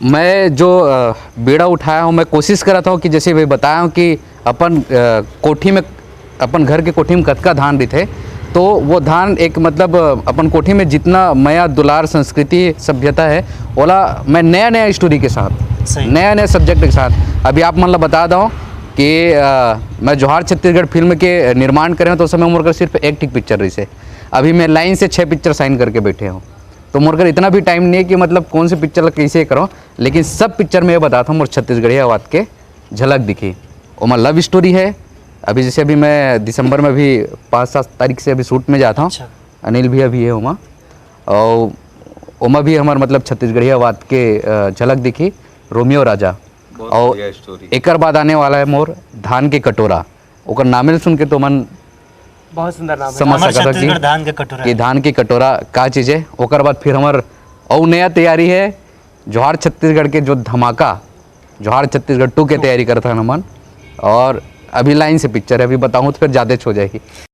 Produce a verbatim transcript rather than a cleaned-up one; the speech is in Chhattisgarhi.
मैं जो अ, बीड़ा उठाया हूँ, मैं कोशिश करता हूँ कि जैसे भाई बताया हूँ कि अपन अ, कोठी में, अपन घर के कोठी में कतका धान रहिथे, तो वो धान एक, मतलब अ, अपन कोठी में जितना मया दुलार संस्कृति सभ्यता है, ओला मैं नया नया स्टोरी के साथ, सही। नया नया सब्जेक्ट के साथ अभी आप मन ला बता दऊँ कि अ, मैं जोहार छत्तीसगढ़ फिल्म के निर्माण करे हूँ, तो उस समय मोर कर सिर्फ एक ठीक पिक्चर रहिसे। अभी मैं लाइन से छः पिक्चर साइन करके बैठे हूँ, तो मोर कर इतना भी टाइम नहीं है कि मतलब कौन से पिक्चर ला कैसे करो, लेकिन सब पिक्चर में ये बताता हूँ मोर छत्तीसगढ़िया बात के झलक दिखी। ओमा लव स्टोरी है। अभी जैसे अभी मैं दिसंबर में अभी पाँच सात तारीख से अभी शूट में जाता हूँ। अच्छा। अनिल भैया भी है ओमा, और ओमा भी हमार मतलब छत्तीसगढ़िया बात के अ, झलक दिखी, रोमियो राजा। बहुत और बढ़िया स्टोरी। एकर बाद आने वाला है मोर धान के कटोरा। ओकर नामे ल सुन के तो मन बहुत सुंदर नाम है। समझ हमार सकत हो छत्तीसगढ़ कि, धान के कटोरा। कि धान के कटोरा का चीज है। ओकर बाद फिर हमार और नया तैयारी है जोहार छत्तीसगढ़ के जो धमाका, जोहार छत्तीसगढ़ टू के तैयारी करत हन हमन। और अभी लाइन से पिक्चर है, अभी बताऊँ तो फिर ज़्यादा हो जाएगी।